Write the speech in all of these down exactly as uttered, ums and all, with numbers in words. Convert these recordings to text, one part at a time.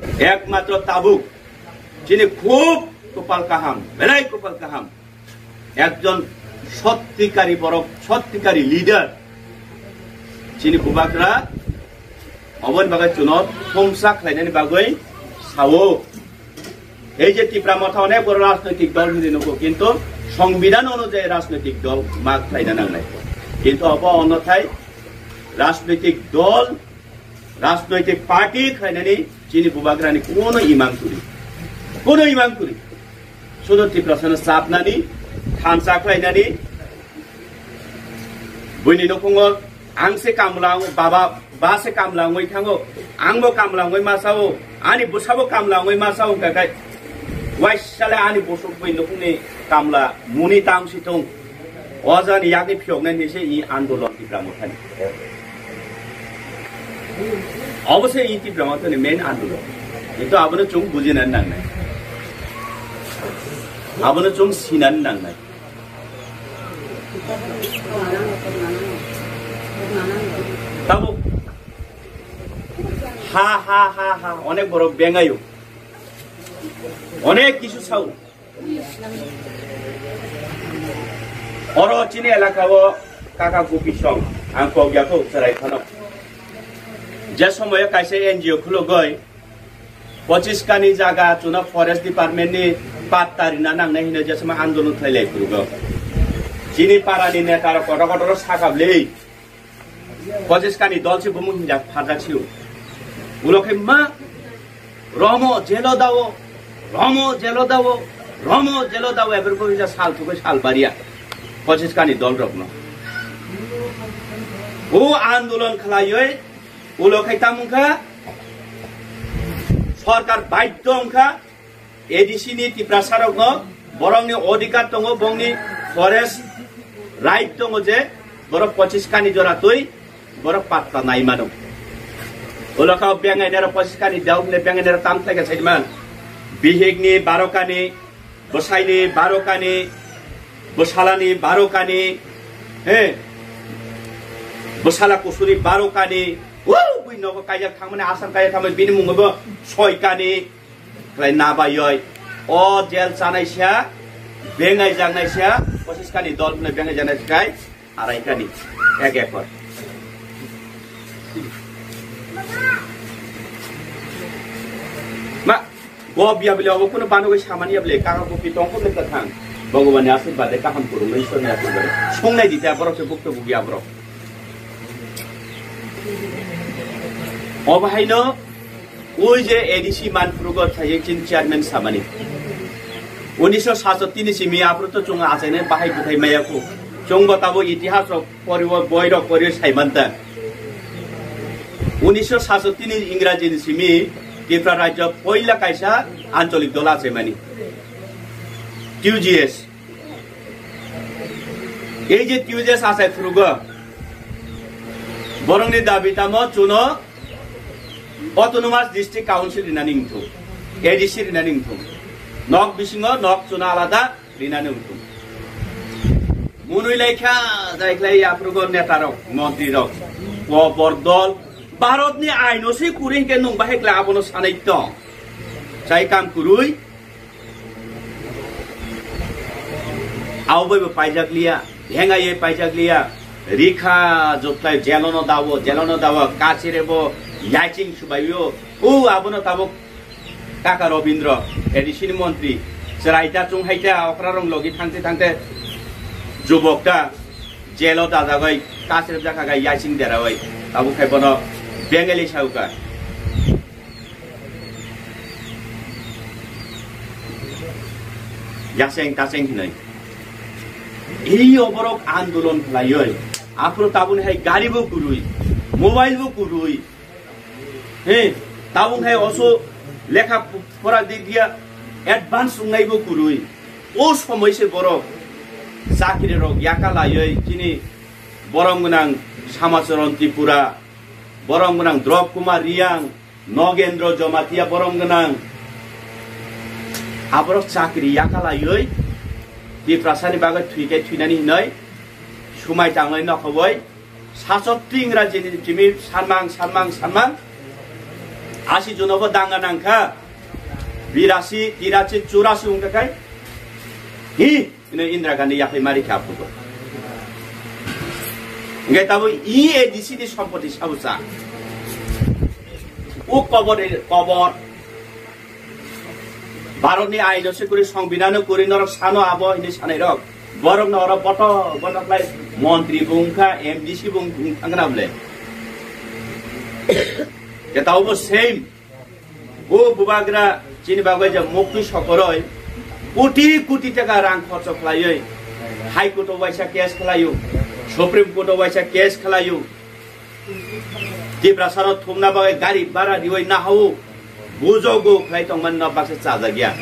Ekmatro tabuk chini khub kopal kaham, belai kopal kaham. Ekjon sottikari borok, sottikari leader. Chini bubagra oboni bagwi chuno thumsa khlainani bagwi sao. Ei je Tipra Motha onek boro rajnoitik dol hinwi nugo, kintu songbidhan onujayi rajnoitik dol ma khlaina nangnai. Kintu obo onothai rajnoitik dol, rajnoitik party khlainani chini bubagrani kono imang kwrwi. Kono imang kwrwi. Sudo Tiprasano chapnani, thansa khlainani, buini nukhungo ang se kamla, ang baba, ba se kamla wngwi thango, ang bo kamla wngwi ma sao, ani bwsa bo kamla wngwi ma sao, hwnkha khe waisale ani bwswk bai nukhungni kamla muni tang si thung. O jani yakni phiyoknai hinwi se i andolon Tipra Mothani. Obo se i Tipra Mothani main andolon. Kintu abono chwng bujinani nangnai. Abono chwng sinani nangnai. Tabuk ha ha ha ha onek borok bengayo. Onek kisu sao. Oro chini elaka o kaka Gopi song ang kok ya kok chwrai phano. Je somoyo kaisa N G O khulugoi pochis kani jaga chuna forest department ni patta rina nangnai hino je somoy andolon khlai lai phurugo. Chini para ni neta rok kotor kotor sakabli. Pochis kani dol se bumung hinjak pharjak sio. Ulo khe ma romo jelo dao, romo jelo dao, romo jelo dao eberko hinjak sal thugui sal baria. Pochis kani dol rokno. O andolon khlaioi ulo khai tamung kha sorkar baidhyo wngkha A D C ni Tiprasa rokno borokni odhikar tongo, bongni forest right tongo je borok pochis kani jora twi borok patta nai mano. Ulo kha bengai nero pochis kani dauk ne bengai nero tam thai ka sai man. Bihik ni baro kani, bwsai ni baro kani, bwsala ni baro kani, he, bwsala kusuri baro kani. Wo, bui nogo kaijak thangmani asam kaijak thangmani bini mungo bo soi kani. Khlai nabayoi o jel chanaisa, bengai jaknaisa, pochis kani dol hwnwi bengai jaknaisa khai arai kani ek ekor. Ma, go biya bile obo kuno banogoi samani ya bile kaka kopi tongkho bile ta thang. Bhagwan ni ashirbad de kaham kurung, Ishwar ni ashirbad de. Songnai dite borok se bukto bugi aborok. Obo haino Ui je A D C manphurugo thayek chin chairman samani. Unisho sasotti ni simi aphuru to chwng achainai bahai bwthai maya khu. Chwng bo tabo itihas rok poriwo, boi rok poriwo saimanta. Unisho sasotti ni Ingraji ni simi Tripura rajyo poila kaisa ancholik dol achaimani. T U G S. Ei je T U G S achai phurugo, borokni dabi tamo chuno Autonomous District Council rinani wngthung, A D C rinani wngthung, nok bisingo nok chuno alada rinani wngthung. Munui laikha, jaikhlai yaphurugo neta rok, montri rok, kobor dol, Bharatni aino se kwrwi hinkhe nwng bahai khlai abono sanai tong. Chai kam kwrwi, Abo bai bo paijak liya, hengai ye paijak liya, rikha jotlai jelono dawo, jelono dawo, kachire bo yaching subaio, o abono tabuk kaka Robindro, A D C ni montri, chwrai ta chung hai ta okra rong logi thangte thangte jubok ta jelo dajagoi, kachire jakha gai yaching derawoi, tabuk khai bono Bengali sauka. Yaseng taseng hinoi. Ei oborok andolon khlaioi. Aphuru tabuni hai gari bo kwrwi, mobile bo kwrwi. He, tabung hai oso lekha pora di dia advance wngnai bo kwrwi. O somoi se borok chakri rok yaka laioi chini borom gwnang Samacharan Tripura, borom gwnang Drop Kumar Riang, Nogendro Jomatia borom gwnang. Aborok chakri yaka laioi, Tiprasani bagwi thwi khe thwinani hinoi, sumai tanglai nokhoboi, sachotti Ingraji ni chimi sanmang, sanmang, sanmang. Asi junobo danga nangkha. Birasi, tirasi, churasi wngkha kai. Hi, ino Indira Gandhi yaphai mari kha aphuto. Ngai tabo i A D C ni sompoti sabusa. U kobor, kobor. Bharatni aino se kuri, songbidano kuri norok sano abo hini sanai rok. Borok no oro boto, boto khlai montri bung kha, M D C bung, bung thangna bole. Ke tabo bo same. O bubagra chini bagwi je mukti sokoroi koti koti taka rang khorcho khlaiwi High Court o waisa case khlaio, Supreme Court o waisa case khlaio. Tiprasano thumna bagwi gari bara riwi nahao bujogo khlai tongmani no baksa chajakya.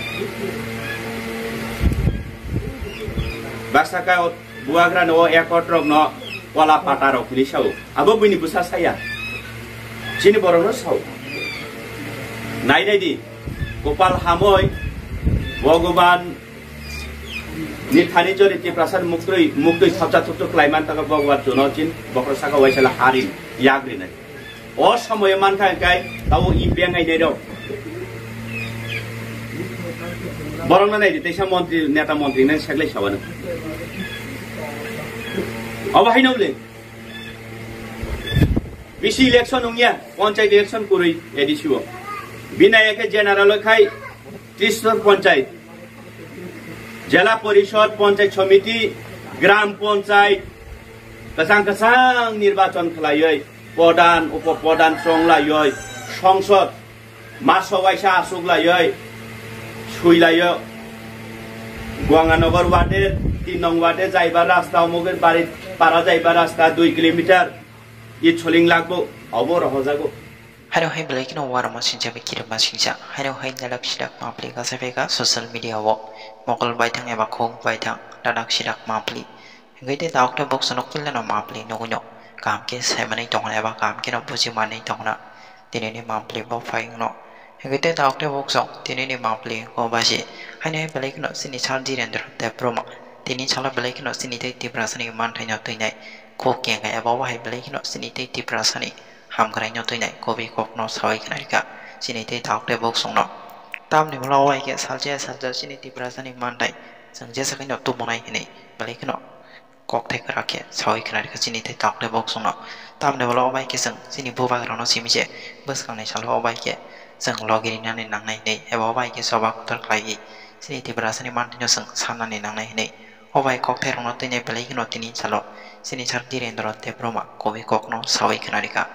Baksa ka o buagrani o accord rokno kola pata rok hinwi sao. Abo buini bwsa saya. Chini borokno sao. Nai nai di. Kopal hamoi Bhagwan ni thani jori Tiprasani muktwi, muktwi thapcha thupchuk khlaiman taka Bhagwan chuno chin bokhorok saka waisala harin yagrinai. O somoyo mankha hwnkhe tabo E P M nai nairok. Borokno naidi, teisa montri, neta montri nai seklai sabano. Obo haino le. Bisi election wngya, panchayat election kwrwi A D C o. Bini eke general o khai Tristor panchayat, Jela Porishod, Panchayat Samiti, Gram Panchayat, kwchang kwchang nirbachon khlaiwi, pradhan, upo pradhan chonglaiwi, songsod maso waisa asuk laiwi, sui laiwi, Ganganagar wade, tin nong wade jaiba rasta, Omogir bari para jaiba rasta dui kilometer, i choling lagbo, obo rohojago. Haino hai belai kheno warma singcha bai kirima singcha. Haino hai dalak sidak mapli gasa beka social media o mokol baithang eba khuk baithang dalak sidak mapli. Hingke te taok te bok sonok pille no mapli nugui no. Kaham ke sai manui tongna eba kaham ke no buji manui tongna. Tini ni mapli bo phai no. Hingke te taok te bok song tini ni mapli ko basi. Haino hai belai kheno sini sal Dhirendra Debbarma. Tini salo belai kheno sini tei Tiprasani manthai no tuinai. Khuk kengkha eba bo hai belai kheno sini tei Tiprasani hamkraino tuinai kobi kokno sawi khna rikha chini tei taok tei bok songno. Tamni ulo o hai khe salsa salsa chini Tiprasani manthai chwng jesa khaino tumunai hinwi belai kheno kokthai kwrak khe sawi khna rikha chini tei taok tei bok songno. Tamni ulo o bai khe chwng chini bubagrano simi se bwskangni salo o bai khe chwng logi rinani nangnai hinwi eba o bai khe choba kotor khlaiwi chini Tiprasani manthai no chwng sanani nangnai hinwi. O bai kokthai rokno tini belai kheno tini salo sini sar Dhirendra Debbarma kobi kokno sawi khna rikha.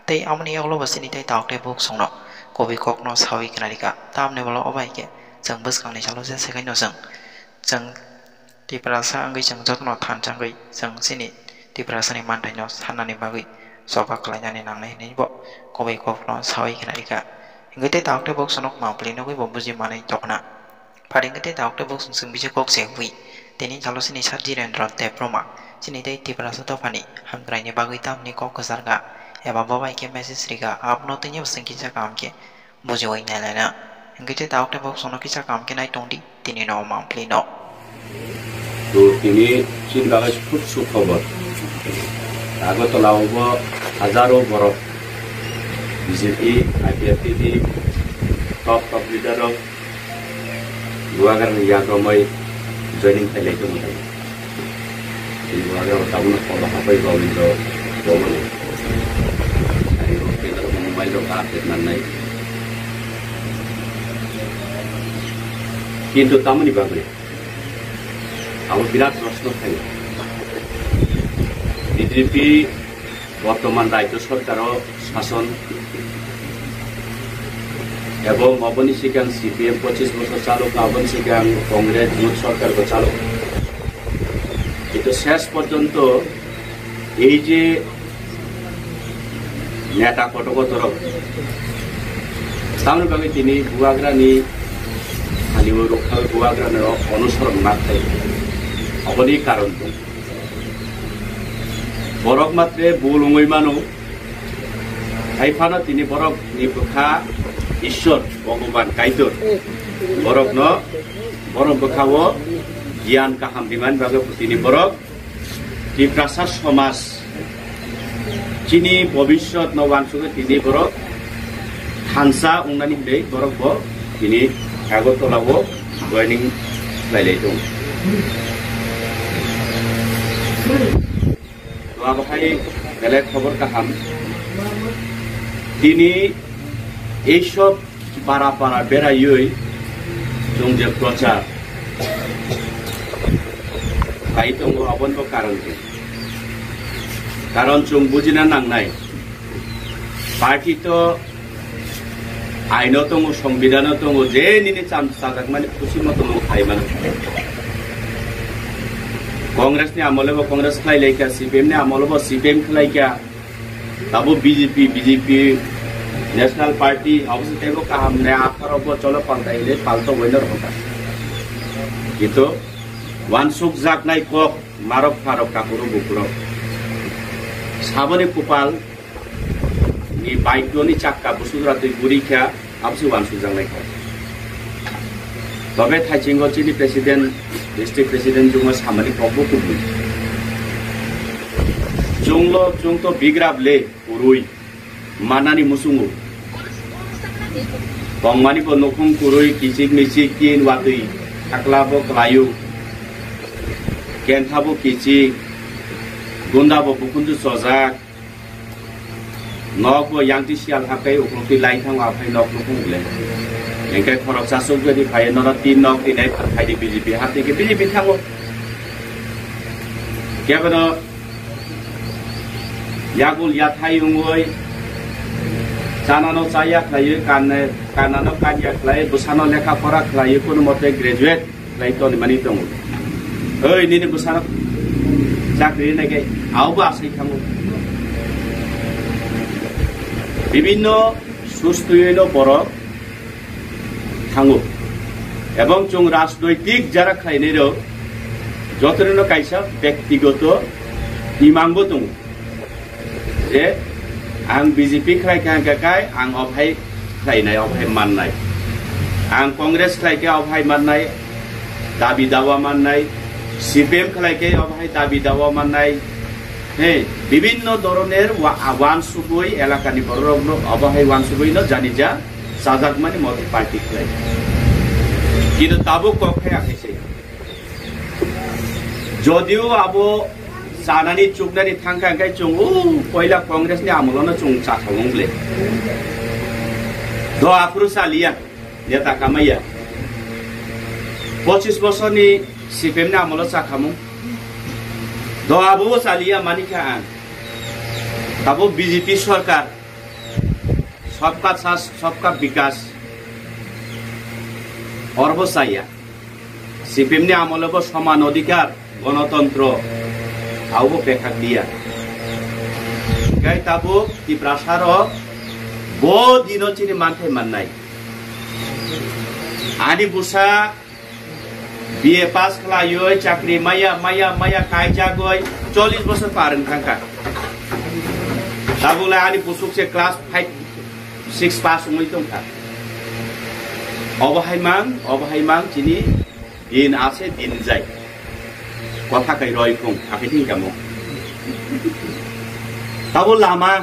Tei amoni yagulo bo sini tei taok tei bok songno kobi kokno sawi khna rikha. Tamni ulo o bai khe chwng bwskangni salo se sakaino chwng, chwng Tiprasa wngwi chwng jotono thansa wngwi chwng sini Tiprasani manthaino sanani bagwi choba khlainani nangnai hinwi bo kobi kokno sawi khna rikha. Hingke tei taok tei bok songno mapli nugui bo buji manwi tongna. Pharing khe tei taok tei bok song song bisi kok se hui. Tini salo sini sar Dhirendra Debbarma. Chini tei Tiprasa dophani hamkraini bagwi tamni kok kwcharkha. Eba bo bai khe message rikha. Abono tini bwswng kisa kaham khe bujiwi nailaina. Hingke tei taok tei bok songno kisa kaham khe nai tongdi. Tini no mapli no. To tini chini bagwi khub sukhobor. Agartala o bo hajaro borok B J P, I P F T ni top top leader rok Bubagrani yakromoi joining khailai tongo tai. Tini Bubagra bo tabukno polo hapai Gobindra Bhavan o. Tei o kendro mobile rok update nannai. Kintu tamoni bagwi abo birat proshno phaio. B J P bortoman rajyo sorkaro sason ebong oboni sikang C P M pochis bosor chalok, oboni sikang Congress jot sorkar bo chalok. Kintu ses porjonto ei je neta koto koto rok tamoni bagwi tini Bubagrani hani o rokha Bubagrani rok onusoron ma khlai oboni karon tong. Borok matre bul wngwi mano. Hai phano tini borok ni bwkha Ishwar Bhagwan Kaitor borok no borok bwkha o giyan kaham rimani bagwi tini borok Tiprasa somaj chini bobiswt no wansugwi tini borok Thansa wngnani hwnwi borok bo tini Agartala o joining khlailai tongo. To abo hai belai khobor kaham. Tini ei sob para para beraiwi chwng je prochar khai tongo, aboni bo karon khe. Karon chwng bujina nangnai. Party to aino tongo, songbidano tongo, je nini cham-, chajakmani khusi moto no khai mano. Congress ni amole bo Congress khlai laikha, C P M ni amole bo C P M khlai kha. Tabo B J P, B J P National Party, abo se teibo kaham ne apharo bo cholo palta ile palto wino rokha. Kintu wansuk jaknai kok marok pharok kapuro bukurok. Saboni kupal ni bike ni chakka busudra twi guri kha, abo se wansuk jaknai kok. Tobe thaiching o chini president, district president juma samani kok bo kubui. Chunglo chung to bigrap le kurui. Manani musungo. Tongmani bo nukhung kurui kichik michik kin watwi thakla bo klaio. Kentha bo kichik. Gunda bo bukhunju chojak. Nok bo yangti sial hakai uklukti lai thango aphai nok nukhung le. Engke khorok chasuk jodi phai noro tin nok tinai phai di B J P hati ke B J P thango. Kebono Yagul yathai wngwi chanano chaya khlaiwi, kanne-, kanano kanya khlaiwi, bwsano lekha pora khlaiwi, kono mote graduate khlai tonimani tongo. Oi, nini bwsano chakri rinaikhe, aobo asai thango. Bibinno sustwino borok thango. Ebong chwng rajnoitik jara khlainairok jotono kaisa bektigoto imangbo tongo. Je ang B J P khlai kha hwnkha khe ang ophai khlainai, ophai mannai. Ang Congress khlai khe ophai mannai, dabi dawa mannai. C P M khlai khe ophai dabi dawa mannai. He, bibinno doroner wa-, wansugwi elakani bororokno obo hai wansugwino janija chajakmani motwi party khlai. Kintu tabuk kok phai akhai se. Jodio abo chanani chuknani thangkha hwnkhe chwng o poila Congress ni amolono chwng chakha wng ble. Do aphuru chaliya. Neta kamaiya. Pochis bosorni C P M ni amolo chakhamung. Do abo chaliya manikha ang. Tabo B J P sorkar. Sabka sath, sabka bikas. Orbo chaya. C P M ni amolo bo soman odhikar, gonotontro. Aobo pekhak diya. Gai tabo Tiprasa rok bo dino chini manthai mannai. Ani bwsa B A pass khlaiwi chakri maya, maya, maya kaijagwi chollish bosor par wng thangkha. Tabukle ani busuk se class five, six pass wngwi tongkha. Obo hai mang, obo hai mang chini din ase din jai. Kotha kai roi phung, akhe thing kamo. Tabo lama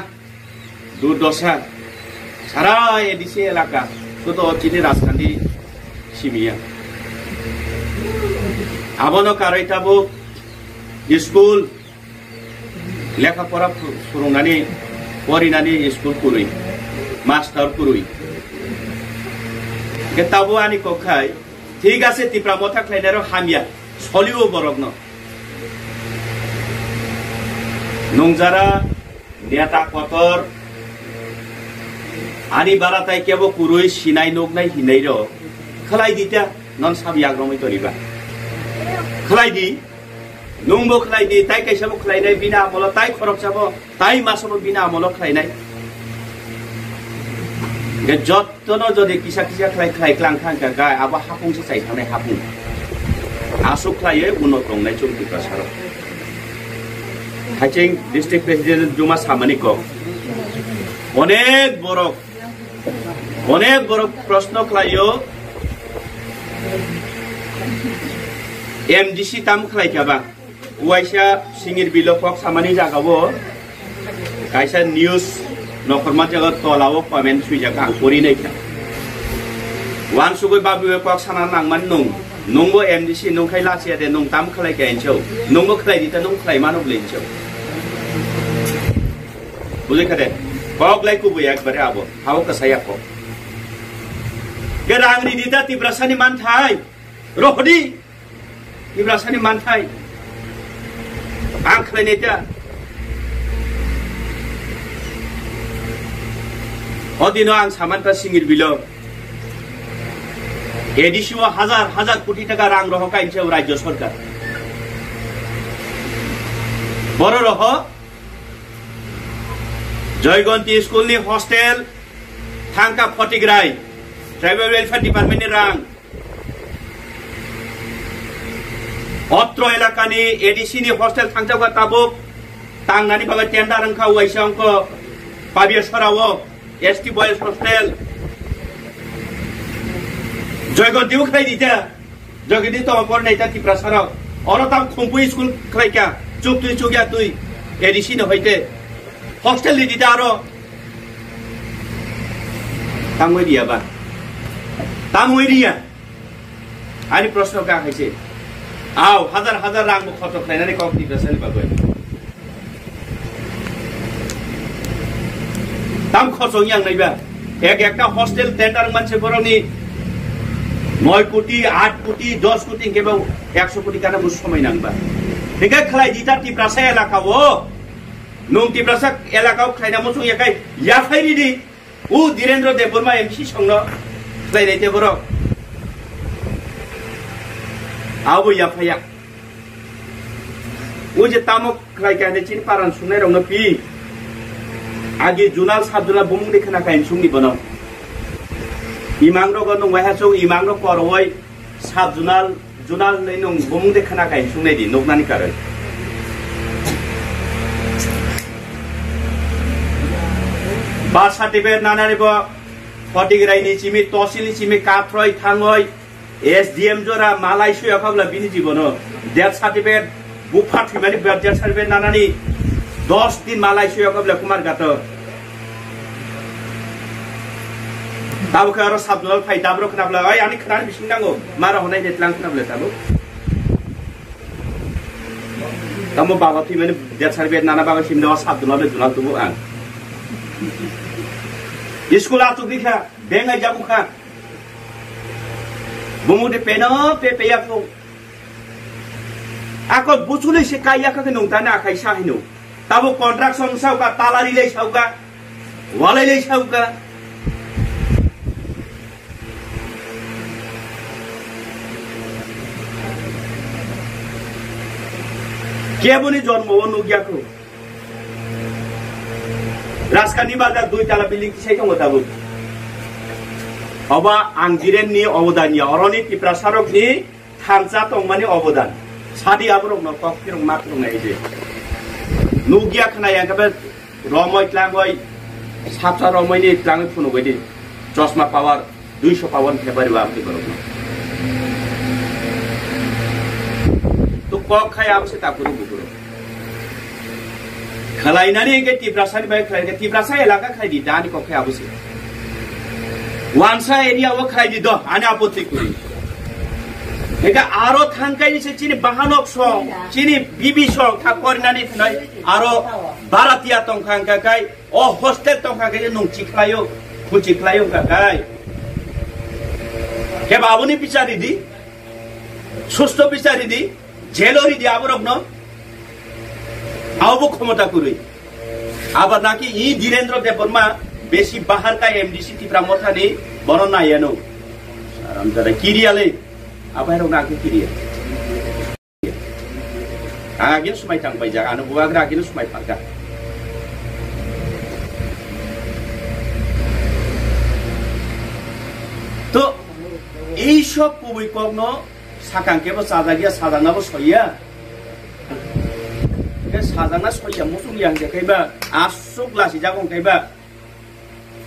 Durdosa, sara A D C elaka, sudo chini rajkhandi simiya. Abono karwi tabuk school lekha pora phu-, phurungnani, porinani school kurwi, master kurwi. Ke tabo ani kokhai, thik ase Tipra Motha khlainai rok hamya, soliwo borokno. Nungjara Neta kotor, ani bara tai kebo kurui sinai nuknai hinai rok khlai di ta, non sab yagromwi toniba. Khlai di, nungbo khlai di, tai kaisa bo khlainai bini amolo, tai khoroksa bo, tai masa bo bini amolo khlainai. Ge jot Tono jodi kisa kisa khlai khlai klang kha hwnkha khe abo hapung se chai thangnai hapung. Aswk khlaiwi uno tongnai chwng Tiprasa rok. Haching district president juma samani kok. Onek borok, onek borok proshno khlaio. M D C tam khlai kha ba? Uaisa singir bilo kok samani jagao kaisa news Nokhorma jaga tola o comment swijak ang pori nai kha. Wansugwi babu kok sana nangman nung. Nungbo M D C nung khai lachiya de nung tam khlai kha incho. Nungbo khlai dita nung khlai mano bole incho. Bujai kha de. Kok lai kubui ekbare abo. Hao kasaya kok. Ke rang ri dita Tiprasani manthai. Rohdi. Tiprasani manthai. Ang khlainai ta. O dino ang saman ta singir bilo. A D C o hazar hazar koti taka rang rohor kainsa rajya sarkar. Boro roho Joygonti school ni hostel thangka Photigrai Tribal Welfare Department ni rang. Otro elakani A D C ni hostel thangjakha tabuk tangnani bagwi tender wngkha waisa wngkha Pabiasora o S T boys hostel. Joygonti o khlai dita. Joygonti to por naita Tiprasa rok. Oro tam khumpui school khlaika. Chuk twi chuk ya twi. A D C ni hoite. Hostel di dita aro. Tangwi riya ba. Tangwi riya. Ani proshno ka hai se. Aw, hazar hazar rang bo khorcho khlainani kok Tiprasani bagwi. Tam khorcho yang naiba. Ek ekta hostel tender manse boroni noi koti, aat koti, dos koti hingke ba ekso koti kana bo somoi nangba. Hingke khlai dita Tiprasa elaka o. Nung Tiprasa elaka o khlaina muchung yakai yaphai ridi. U Dhirendra Debbarma M C songno khlainai te borok. Abo yaphaya. U je tamo khlai kha hinwi chini paran sungnai rokno pi. Agi junal sub junal bumung de khna kha insungni bono. Imang rogo nung waiha sung imang rok korowoi. Sub zonal, zonal hinwi nwng bumung de khna kha insung nai di, nuknani karwi. Birth certificate nanani bo Photigrai ni simi, Tosil ni simi, Kathroi, Thangoi, S D M jora malai suya khabla bini jibono. Death certificate Bupha thwimani birth certificate nanani dos din malai suya khabla Kumar Gato. Tabuk khe aro sub zonal phai dabro khna bla, "Oi, ani khna bising nango, mara honai de tlang khna bla tabuk." Tamo baba thwimani death certificate nana bagwi simno sub zonal de zonal tubu ang. School achuk dikha, beng ai jabu kha. Bumu de peno pe pe yakho. Ako buchulwi se kai yakha khe nung tana akhai sa hino. Tabo contraction sauka, talari lai sauka, walai lai sauka. Keboni jormo o nukya kho. Raskani bazar dui tala building kisai tongo tabuk. Oba ang Dhiren ni obodan ya, oroni Tiprasa rok ni thansa tongmani obodan. Sadi aborok no kok phirong mak phirong nai je. Nukya khna yang kabe romoi tlangoi sapsa romoi ni tlangoi phunugoi di. Chosma power, duiso power ni February wa amtwi borok no. To kok khai abo se takuru bukuru. Khalainani hingke Tiprasa ni bai khlai, Tiprasa elaka khlai di, dani kok khe abo se. Wansa area o khlai di do, ani apotti kuri. Hingke aro thangkai ni se chini bahanok song, chini bibi song, kha porinani thnai, aro baratia tongkha hingka kai, o hostel tongkha kai nung chikhlayo, khu chikhlayo hingka kai. Khe babuni bichari di, susto bichari di, jelo ri di aborok no. Abo bo khomota kwrwi. Abar naki i Dhirendra Debbarma besi bahar ka M D C Tipra Motha ni bono nayano. Aram jara kiriya le. Abai rok naki kiriya. Ang agin sumai tang bai jaga ano buagra agin sumai pharka. To ei sob kubui kok no sakang kebo chajak ya, sajak nabo soiya. Ke sajak na soiya muchung yang je kaiba asuk lasi jagong kaiba.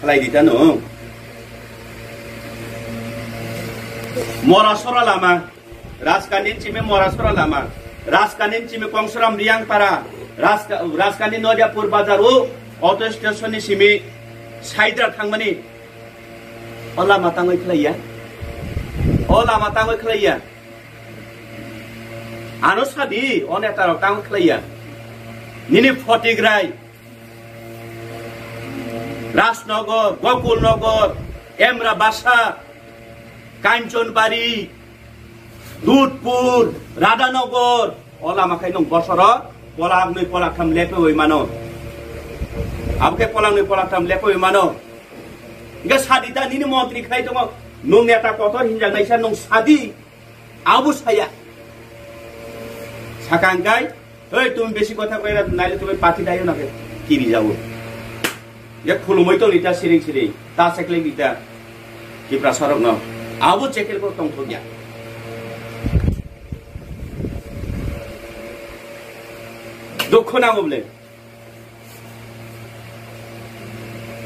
Khlai di tano. Mora sora lama. Raskandin chimi Mora sora lama. Raskandin chimi Kongsoram Riang para. Raska-, Raskandin Nodiapur bazar o. Auto station ni simi Saidra thangmani o lama tangwi khlaiya. O lama tangwi khlaiya. Ano sadi o neta rok tangwi khlaiya. Nini Photigrai, Rajnagar, Gokulnagar, Emra Basa, Kanchanbari, Dudhpur, Radhanagar, o lama khai nwng bosoro polak nwi polak tham lepewi mano. Abo khe polak nwi polak tham lepewi mano. Hingke sadi ta nini montri khai tongo, nwng neta kotor hinjak naisa nwng sadi, abo saya. Sakang kai, "Oi, tumi besi kotha koi na, naile tumi pati dayo na ke kiri jabo." Ya khulumoi tong ita siring siring, ta sekle ita Tiprasa rok no. Abo jekel ko tong thok ya. Dukho nango bole.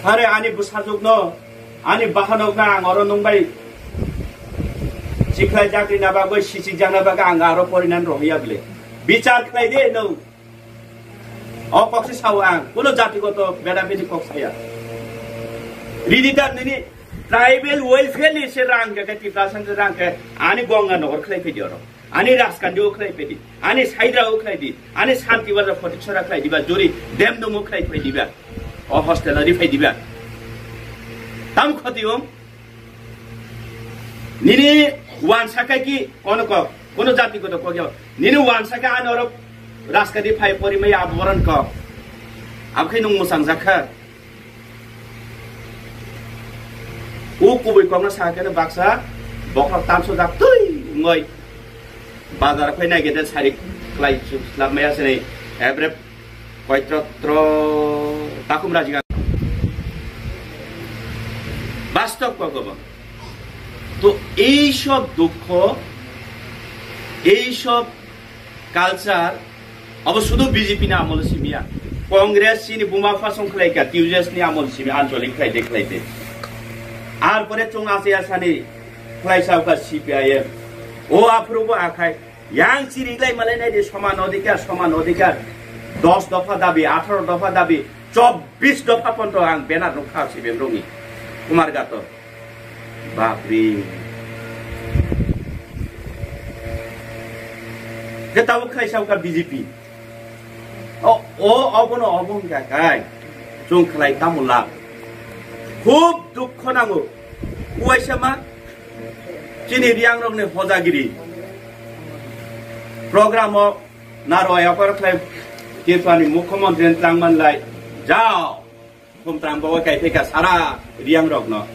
Are ani bwsajwk no, ani bahanok no ang oro nwng bai chikhlai jakri na bagwi, sichik jakna bagwi ang aro porinan rohya bole. Bichar khlai de nwng. O kok se sao ang, kuno jatigoto beda bedi kok saya. Ridi ta nini tribal welfare ni se rang ke, Tiprasa ni rang ke, ani Ganga Nagar khlai phidi oro. Ani Raskandi o khlai phidi, ani Saidra o khlai di, ani Santi Bazar Photiksora khlai diba, jori Demdum o khlai phai diba. O hostel o ri phai diba. Tam khoti o. Nini wansa kai ki kono kok, kono jati koto kok ya. Nini wansa kai ani oro Raskandi phai pori mai aboran kok. Abkhai nung musang jakha. O kubui kokno sa khe baksa bokhok tamsojak twi wngwi bazar phai nai khe sari khlai slap maya sini ebre koitro tro takhum rajiga. Bastob kok obo. To ei sob dukho, ei sob culture, abo sudu B J P ni amol simi ya. Congress chini buma phasong khlai kha, T U J S ni amol simi ancholik khlai de khlai de. Ar pore chung ase asani khlai sa kha C P I M. O aphuru bo akhai, yang chiri lai malai nai de soman odhikar, soman odhikar. Dos dopha dabi, atharo dopha dabi, chobbish dopha ponto ang banner nukha C P M rokni. Kumar Gator. Bapre. Khe tabuk khlai sa wngkha B J P. O, o, obono obo wngkha kai. Chwng khlai tamo lab. Khub dukho nango. Uaisa ma chini Riang rokni hojagiri. Program o naro ayakor khlai Tripura ni Mukhyamantri ni twlangman lai. Jao. Khumtram bo kai phaikha sara Riang rok no.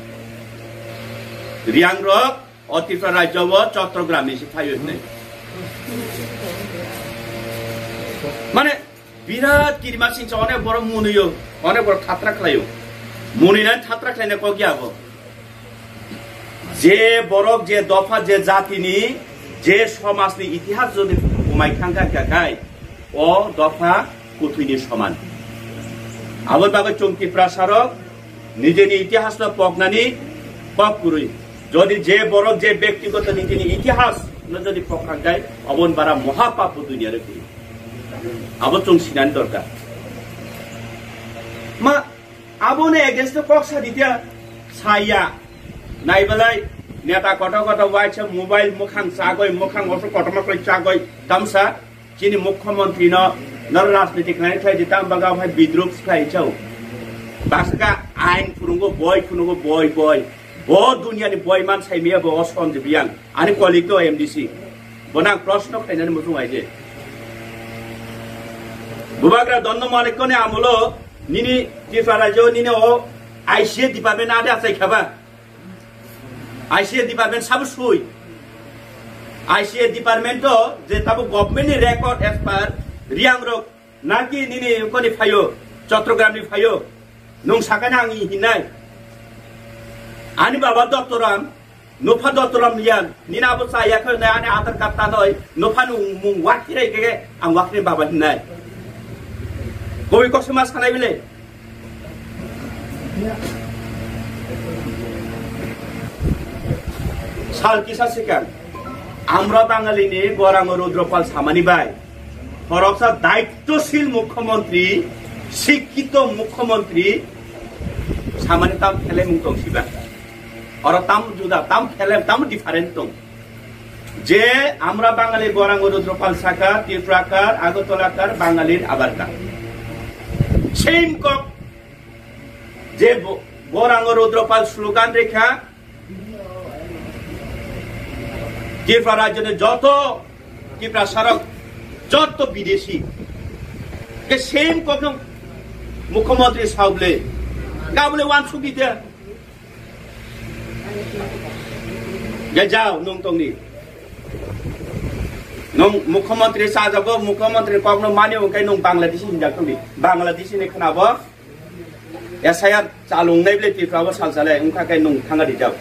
Riang rok o Tripura rajyo bo Chottogram ni si phaio hinwi. Mane birat kirima singcha onek borok munuyo, onek borok thatra khlaio. Munina thatra khlaina kok ya bo. Je borok, je dopha, je jatini, je somajni itihas jodi kumai thangkha kha khai, o dopha kuthwini soman. Aboni bagwi chwng Tiprasarok nijeni itihasno poknani kok kwrwi. Jodi je borok je bektigoto nijeni itihasno jodi pokna khai, oboni bara mohapap bo duniyaro kwrwi. Abo chwng sinani dorkar. Ma, aboni against o kok sa ditia saya. Naibalai neta koto koto waisa mobile mukhang chagoi, mukhang oso kotorma khlai chagoi tamsa. Chini mukhyamantri no, no rajniti khlai khlai di, tam baga phai bidrup khlai chao. Basaka ain phurungo boi, phurungo boi, boi. Bo dunia ni boi man sai miya bo o Sanjib Reang. Ani colleague to M D C. Bo nang proshno khlainani muchung aije. Bubagra Dondo Manikko ni amulo nini Tripura rajyo nini o I C A department ade achai khaba. I C A department sabo sui. I C A department to je tabo government ni record as per Riang rok naki nini koni phaio, Chottogram ni phaio. Nung sakana ang hinnai. Ani baba Doctor Ram, nupha Doctor Ram lian, nini abo chaya khoi nai ani Aadhaar card tanoi, nupha nung mung wakhirai khe ang wakhri baba hinnai. Koi kosoma sanai bile. Sal kisa sikang, amra Bangali ni gorang Rudropal samani bai, khoroksa daittosil mukhyamantri শিক্ষিত মুখ্যমন্ত্রী samani tam phelemung tong siba. Oro tam juda, tam phelem, tam different tong. Je amra Bangali Gorang Rudropal saka, Tipurakar, Agartalakar, Bangalir abarkar. Same kok je bo-, Gorang Rudropal slogan rekha, Tripura rajyoni joto Tiprasarok, joto bidesi, ke same kokno mukhyamantri saoble, kabule wansuk ite. Ya jao, nung tongni. Nung mukhyamantri sajago, mukhyamantri kokno mani, hwnkhe nung Bangladeshi hinjak tongni. Bangladeshi ni khnabo. S I R chalung nai ble Tripura bo sal salai, wngkha khe nung thanga di jao.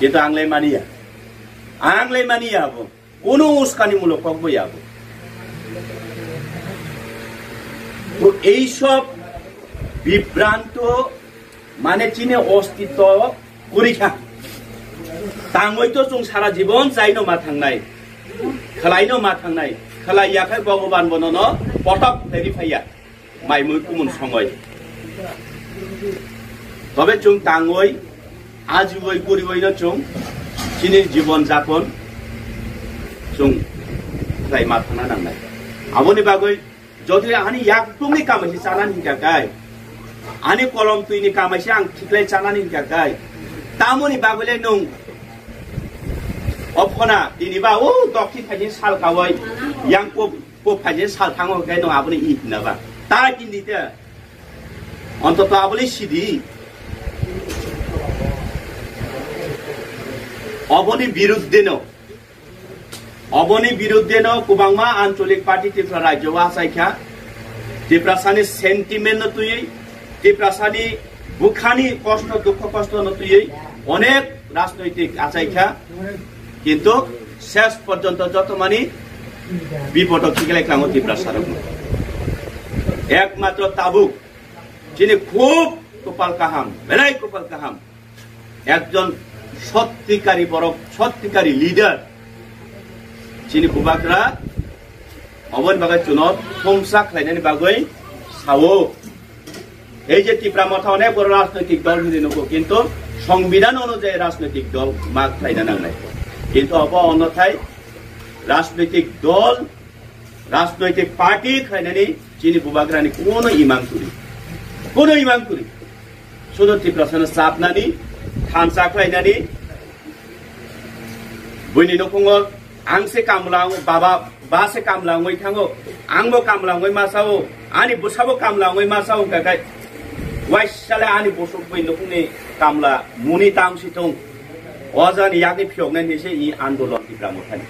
Kintu ang lai mani ya. Ang lai mani ya bo. Kono uskani mulok kok bo ya bo. To ei sob bibranto, mane chini ostitto Purikha. Tangwi to chwng sara jibon chaino ma thangnai. Khwlaino ma thangnai. Khwlai ya khai Bhogoban bono no potok pheri phaiya. Mai mui kumun songoi. Tobe chwng tangwi, ajiwi, puriwi no chwng chini jibon japon chwng khlai ma thangna nangnai. Aboni bagwi Jodi ani yakungni kamai se chanani hinkha kai, ani kolom twini kamai se ang khiklai chanani hinkha kai, tamoni bagwile nung ophona tini ba o dokhi phaini sal kawai yang po, po phaini sal thango kai nung aboni i hinna ba. Ta hindi te. Ontoto aboni sidi. Oboni biruddhe no. Oboni biruddhe no kwbangma ancholik party Tripura rajyo o achaikha. Tiprasani sentiment no twiwi, Tiprasani bukhani kosto, dukho kosto no twiwi onek rajnoitik achaikha. Kintu ses porjonto joto mani bipodo khiklai klango Tiprasarokno. Ekmatro tabuk chini khub kopal kaham, belai kopal kaham. Ekjon sottikari borok, sottikari leader. Chini bubagra oboni bagwi chuno thumsa khlainani bagwi sao. Ei je Tipra Motha onek boro rajnoitik dol hinwi nugo, kintu songbidhan onujayi rajnoitik dol ma khlaina nangnai. Kintu obo onnothai rajnoitik dol, rajnoitik party khlainani chini bubagrani kono imang kwrwi. Kono imang kwrwi. Sudo Tiprasano chapnani, thansa khlainani, buini nukhungo ang se kamla, ang baba, ba se kamla wngwi thango, angbo kamla wngwi masao, ani bwsabo kamla wngwi masao, hwnkha khe waisale ani bwswk buini nukhungni kamla muni tang si thung. O jani yakni phiyoknai hinwi se i andolon Tipra Mothani.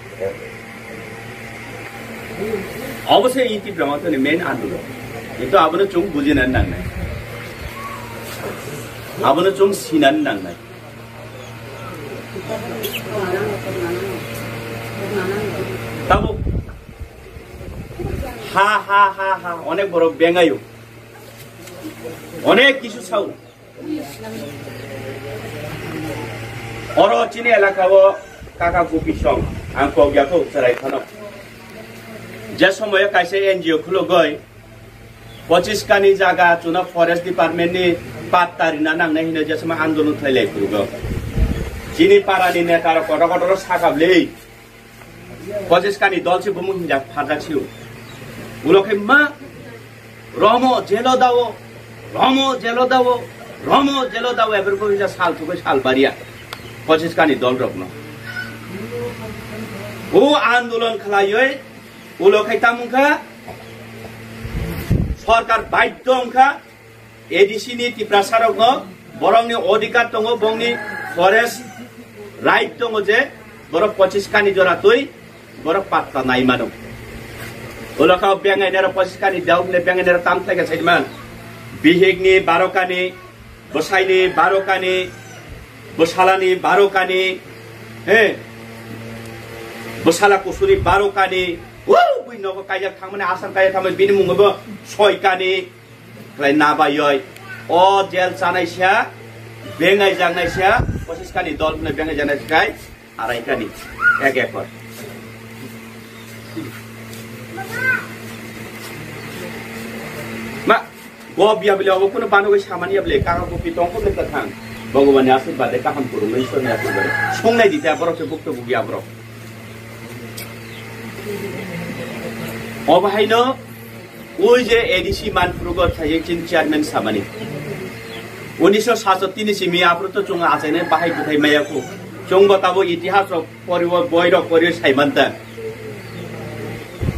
Obo se i Tipra Mothani main andolon. Kintu abono chwng bujinani nangnai. Abono chwng sinani nangnai. Tabuk ha, ha, ha, ha, onek borok bengayo. Onek kisu sao. Oro chini elaka o kaka Gopi song, ang kok ya kok cherai phano. Je somoyo kaisa N G O khulugoi, pochis kani jaga chuna forest department ni patta rina nangnai hino je somoy andolon khlai lai phurugo. Chini para ni neta rok kotor kotor sakha bwlwi. Pochis kani dol se bumung hinjak pharjak sio. Ulo khe ma romo jelo dao, romo jelo dao, romo jelo dao, eberko hinjak sal thugwi sal baria. Pochis kani dol rokno. O andolon khlaioi ulo khe tamung kha sorkar baidhyo wngkha, A D C ni Tiprasa rokno borokni odhikar tongo, bongni forest right tongo je borok pochis kani jora twi borok patta nai mano. Ulo kha bengai nero pochis kani dao le bengai nero tam thai khe sai man. Bihik ni baro kani, bwsai ni baro kani, bwsala ni baro kani, he, bwsala kusuni baro kani, wo, bui nogo kaijak thangmani asam kaijak thangmani bini mungo bo soi kani. Khlai nabayoi. O jel chanai sia, bengai jangnai sia, pochis kani dol hwnwi bengai jangnai sia khai, arai kani, ek ekor. Bo biya bile obo kuno banogoi samani ya bile, kaka kopi tongkho bile kwthang. Bhagwan ni ashirbad de kaham kurung, Ishwar ni ashirbad de. Songnai di ta borok se bukto bugi aborok. Obo haino ui je A D C manphurugo thayek chin chairman samani. Unisho satsatti ni simi aphuru to chungo achainai bahai kwthai maya khu. Chungbo tabo itihas rok poriwo, boi rok poriwo saimanta.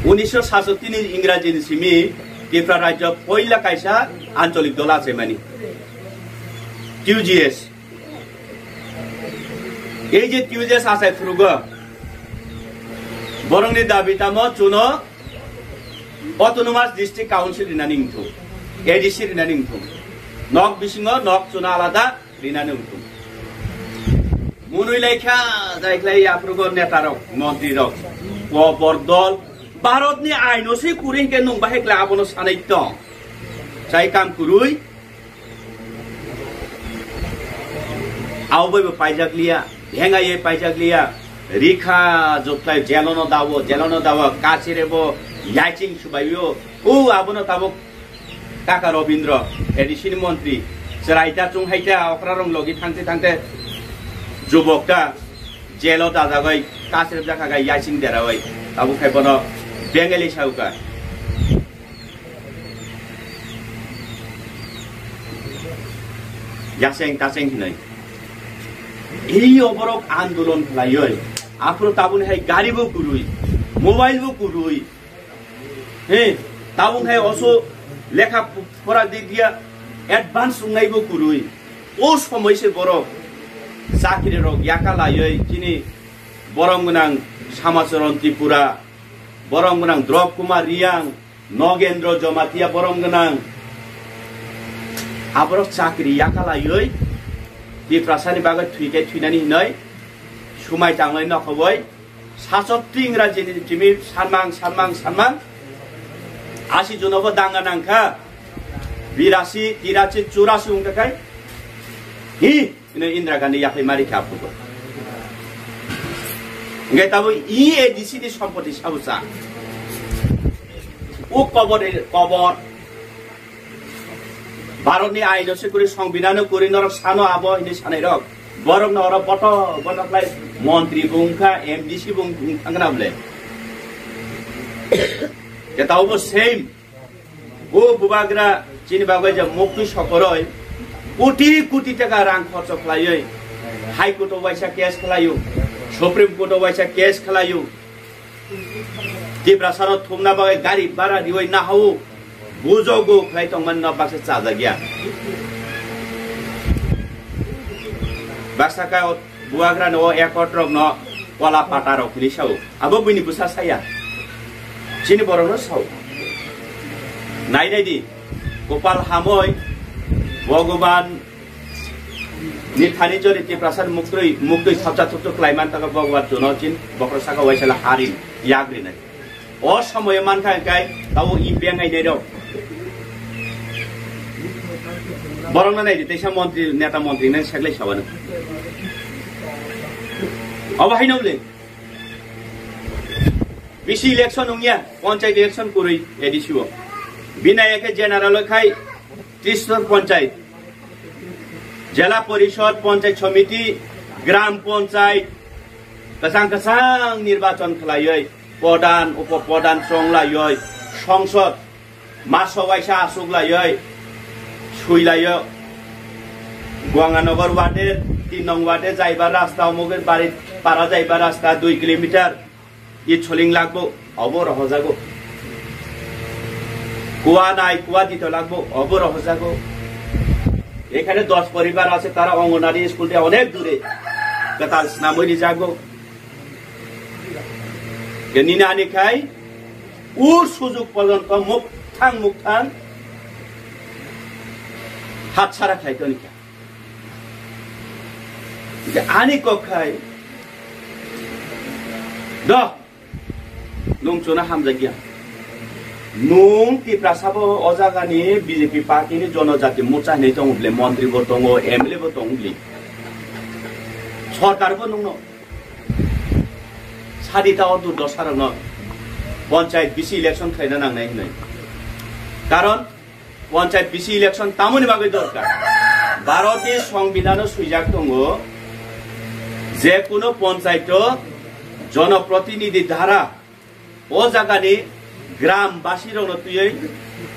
Unisho satsatti ni Ingraji ni simi Tripura rajyo poila kaisa ancholik dol achaimani. T U G S. Ei je T U G S achai phurugo, borokni dabi tamo chuno Autonomous District Council rinani wngthung, A D C rinani wngthung. Nok bisingo nok chuno alada rinani wngthung. Munui laikha, jaiklai yaprugo netarok, montrirok, kobor dol, Bharatni aino se kuri hingke nwng bahai khlai abono sanai tong. Chai kam kurui, Abo bai bo paijak liya, hengai ye paijak liya, rikha joklai jelono dawo, jelono dawo, kachire bo yaching subaio, o abono tabuk kaka Robindro, A D C ni montri, chwrai ta chung hai ta okra rong logi thangte thangte jubok ta jelo dajagai, kachire jakha gai yaching derawai, tabuk hai bono Bengali sauka. Yaseng taseng hinoi. Ei oborok andolon khlaioi. Aphuru tabun hai gari bo kurui, mobile bo kurui. He, tabun hai oso lekha pora dik dia advance wngnai bo kurui. O somoi se borok chakri rok yaka laioi chini borom gwnang Samacharan Tripura, borom gwnang Drop Kumar Riang, Nogendro Jomatia borom gwnang. Aborok chakri yakalaioi Tiprasani bagwi thwi khe thwinani hinoi sumai tanglai nokhoboi. Sachot Ingraji ni timi sanmang, sanmang, sanmang. Asi junobo danga nangkha. Birasi, tirasi, churasi wngkha khai. Hi? Ino Indira Gandhi yaphai mari kha aphugo. Hingke tabo E A D C ni sompoti sabo cha. O kobor, kobor. Bharat ni aino se kuri, songbidhano kuri, norok sano abo hini sanai rok. Borok no oro boto, boto khlai montri bo wngkha, M D C bo wngkha na bole. Ke tabo bo same. Bo bubagra chini bagwi je muktwi sokoroi koti koti taka rang khorcho khlaiwi High Court o waisa case khlaio, Supreme Court o waisa case khlaio. Tiprasano thumna bagwi gari bhara riwi nahao bujogo khlai tongmani no baksa chajakya. Baksa ka Buagrani o ekot rok no kola pata rok hinui sao. Abo buini bwsa saya. Chini borok no sao. Nai nai di. Kopal hamoi Bhogoban ni thani jori Tiprasa muktwi, muktwi sabcha thukthuk klai man taga Bhogoban chuno chin bokhorok saka waisala harin yagri nai. O somoyo mankha hwnkhe tabuk E P N ai nairok. Borokno naidi, teisa montri, neta montri nang seklai sabano. Obo haino le. Bisi election wngya, panchayat election kwrwi A D C o. Bini eke general o khai Tristor panchayat, Jela Porishod, Panchayat Samiti, Gram Panchayat, kwchang kwchang nirbachon khlaiwi, pradhan, upo pradhan chonglaiwi, songsod maso waisa achuklaiwi, suilaiwi, Ganganagar wade, tin nong wade jaiba rasta, Omogir bari para jaiba rasta dui kilometer. I choling লাগবো, obo rohojago. Kua nai, kua dito লাগবো, obo rohojago. এখানে দশ পরিবার আছে, তারা অঙ্গনারী স্কুলটা অনেক দূরে। Kwtal snamwi rijago. Ke nini ani khai, ur sujuk porjonto mukthang mukthang hatsara khai tonikha. Ani kok khai, do, nwng chwngno hamjakya. Nwng Tiprasa bo o jagani B J P party ni Jonojati Morcha hinwi tongo bwle, montri bo tongo, M L A bo tongo bwle. Sorkar bo nwngno sadi ta o durdosa rokno panchayat bisi election khlaina nangnai hinwi. Karon Panchayat bisi election tamoni bagwi dorkar. Bharotni Songbidhano swijak tongo, je kuno panchayat o jonoprotinidhi dhara o jagani gram basi rokno twiwi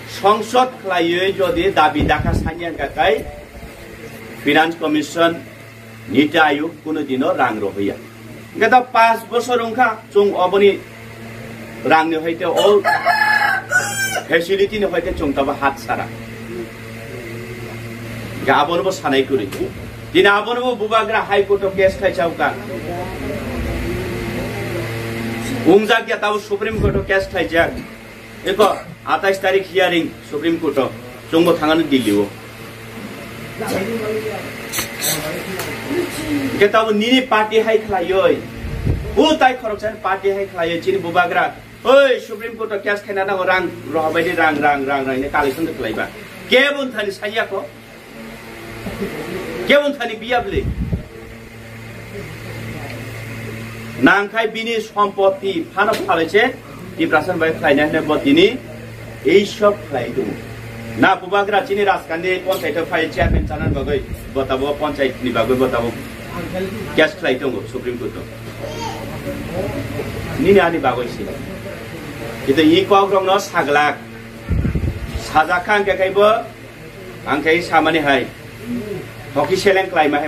songsod khlaiwi jodi dabi dakha sanya hwnkha khai Finance Commission Niti Ayog kuno dino rang rohya. Hingke ta pas bosor wngkha, chwng oboni rangni hoite, o facility ni hoite chwng tabo hat sara. Hingke abono bo sanai kwrwi. Tini abono bo bubagra High Court o case khai chauka. Ungjak ya tabo Supreme Court o case khlaijak. Eko atais tarik hearing Supreme Court o, chwngbo thangano Delhi o. Hingke tabo nini party hai khlaioi, bo tai khoroksa party hai khlaioi, chini bubagra, oi Supreme Court o case khaina nango, rang rohorbaidi, rang, rang, rang, rang, hingke collection khlaiba. Kebo thani sanya ko. Kebo thani biya bwle. Nangkhai bini sompoti phano phalaiche Tiprasa bai khlaina hwnwi bo tini ei sob khlai tongo. Na bubagra chini Rajkandi panchayat o phai chairman chana bagwi bo tabo panchayat ni bagwi bo tabo case khlai tongo Supreme Court o. Nini ani bagwi si. Kito i kok rok no saglak. Sajak kha hwnkhe khai bo ang khai samani hai. Hoki seleng khlai ma hai.